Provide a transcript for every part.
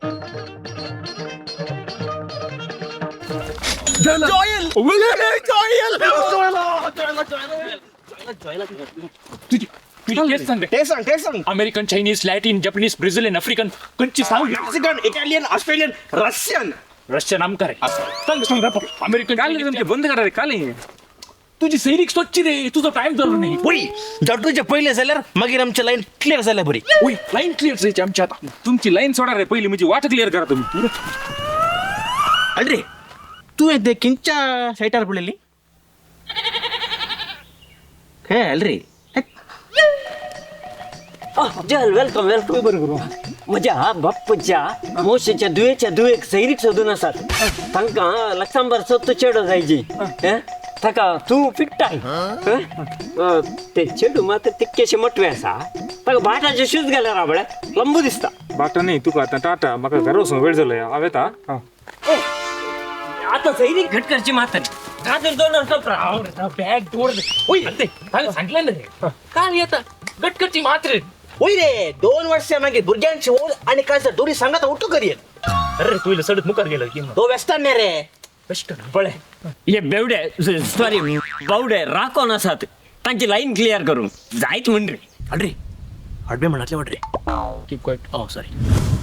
Joel Joel तुजी तेच सांग रे. ते सांग ते सांग. American, Chinese, Latin, Japanese, Brazilian, African, खंयची सांग. Mexican, Italian, Australian, Russian. Russian आमकां रे. सांग सांग रे, अमेरिकन. काल तुमचे बंद करा रे काल. तुजी सैरीक सोदची रे, तुजो टायम जालो नाही. वय जाटूचे पयले जाल्यार मागीर आमचे लायन क्लियर जाल्या बरी. ओय, लाईन क्लिअर जायची आमची आता. तुमची लाईन सोडा रे पयली, म्हणजे वाट क्लिअर करा तुम्ही. अरे तुवें ते किंच्या सायटार पळयली हे अल रे. जल welcome welcome. बरोबर, म्हज्या बाप्पाच्या मोशेच्या दुयेच्या दुयेक सैरीक सोदून आसात. तांकां लक्षांबर सोद चेडो जायची. हें? ताका तूं फिट्टाय. हें? ते चेडू मात्र तितकेशे मोटवे आसा. ताका बाटाचे शूज घाल्यार आवडे लंबू दिसता. बाटा नाही तुका आता टाटा, म्हाका घरा वचून वेळ जालो हांव येता. आतां सैरीक घट करची मात्र काजर दोन बॅग दवर. ओय, ते सांगलें रे काल येता गटकरची मात्र. वय रे 2 वर्षा मागीर भुरग्यांची ओल आनी कांय दोरी सांगात उठू करीत. अरे तू इल्लो सडत मुखार गेलो की दो वेस्टर्न न्ही रे. वेस्टर्न पळय. हे बेवडे सॉरी बावडे राकोन आसात, तांची लायन क्लियर करूंक जायत म्हण रे. अरे हडबे म्हणातले वाट रे. Keep quiet. Oh sorry.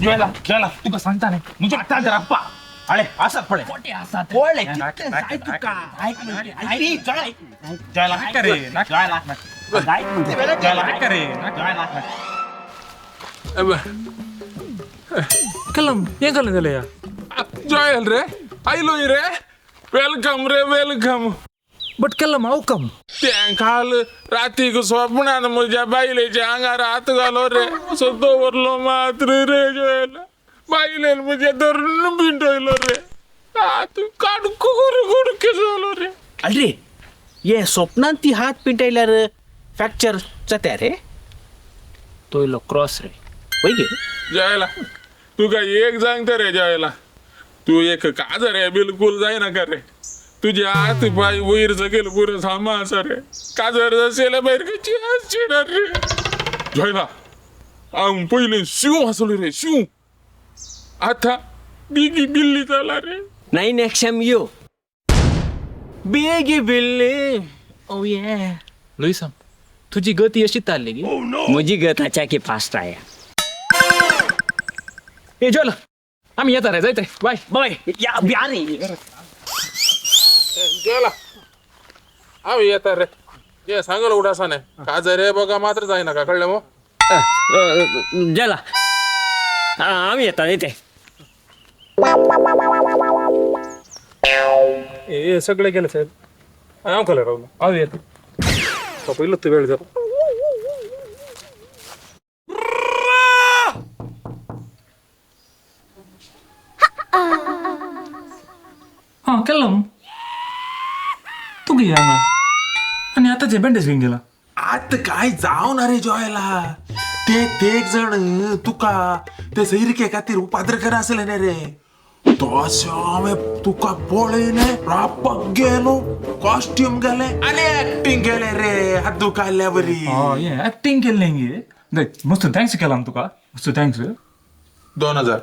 जोयला जोयला तुका सांगता नाही मुझे आतां तर अप्पा अळे आसात पळय कोटे आसात पळय कितें जाय तुका. आयक म्हणजे आयक रे, जॉय जॉयला नाका रे, नाका. जॉयला जायत म्हण नाका रे, नाका. कलम हें जालें जालें या. जॉयल रे आयलो रे, welcome रे welcome. But Kellam how come? तें काल रातीक स्वप्नान म्हज्या बायलेच्या आंगार हात घालो रे, असो दवरलो मात्र रे जॉयल. बायलेन म्हज्या धरून पिंटयलो रे, हात काडको कुडके जालो रे. अरे ये स्वप्नान ती हात पिंटायल्यार फ्रॅक्चर जाता रे. तो इल्लो क्रॉस रे. वय गे. जॉयला तुका एक सांगता रे जॉयला, तूं एक काजर रे बिलकुल जायनाका रे. तुजे हात पाय वयर सकयल पुरो सामा आसा रे, काजर जालें भायर खंयची आसची ना रे. जॉयला हांव पयलीं शिंव आसलो रे शिंव, आतां बिगी बिल्ली जाला रे. 9 एक्स एम यो बेगी बिल्ली ओ ये. लुईसाम तुजी गती अशी चालली की. म्हजी गत आच्या की फास्ट आया. ए जोयला आमी येता रे, जायत रे, बाय. बाय या ब्या रे. जॉयला हांव येता रे, ये सांगल उडासा न्ही काजर रे बघा मात्र जायनाका, कळ्ळें मो? जला आमी येता येते. हे सगळे गेले साहेब, हांव खंय रावलो. हांव येता पयलो तूं वेळ जालो. हां केल्लम तूं कितें हांगा आनी आतांचे बँडेज घेवन गेला? आत काय जावना रे जॉयला, ते तेग जण तुका ते सैरके खातीर उपाद्र कर आसले न्ही रे. तशें हांवें तुका पळयलें, रापक गेलो, कॉस्ट्यूम गेलें आनी एक्टींग केलें रे, हात दुखायल्ल्या बरी. हय हें एक्टींग केल्लें गे. मस्त thanks केला तुका, मस्त thanks. 2000.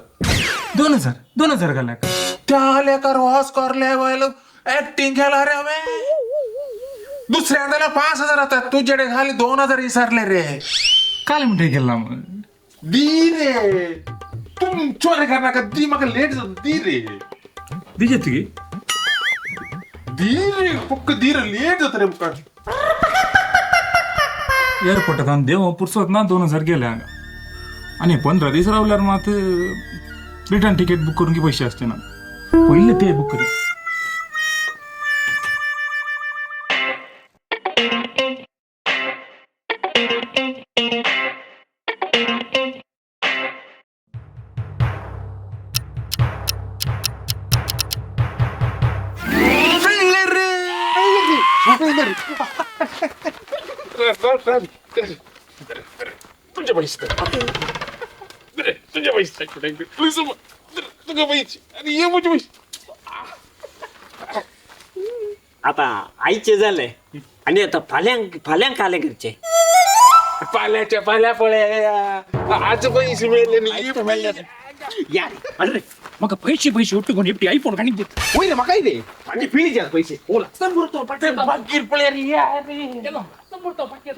2000? 2000 घाल्या? त्या लेकार ऑस्कर लेवल एक्टींग केला रे हांवें. दुसऱ्या जाल्यार 5000 जाता, तुजे खाली 2000 विसरले रे. काल म्हणटे केला मग. दी रे तूं चोरी करनाका, दी म्हाका लेट जाता, दी रे. दिजे तुगे. दी रे फक्त दी रे, लेट जाता रे मुखार. एअरपोर्टान देव पुरसत ना 2000 गेले हांगा. आनी 15 दीस रावल्यार मात रिटर्न तिकेट बूक करूंक पयशे आसचे ना, पयले ते बूक करी. तुझे पैसे तुझे पैसे प्लीज तुका पैसे आणि ये म्हजे पैसे. आता आईचे जाले आनी आता फाल्यांक फाल्यांक काले करचे. पाल्याच्या पाल्या पळया, आज पैसे मेळ्ळे न्ही. या अरे म्हाका पैसे पैसे उठ्ठू कोण एकटी आयफोन काणी दित. वयर म्हाका दे माझी पिळी पैसे. ओ लक्संबूर्ग तो पाठय. मागीर पळय रे या रे. लक्संबूर्ग तो पाठय.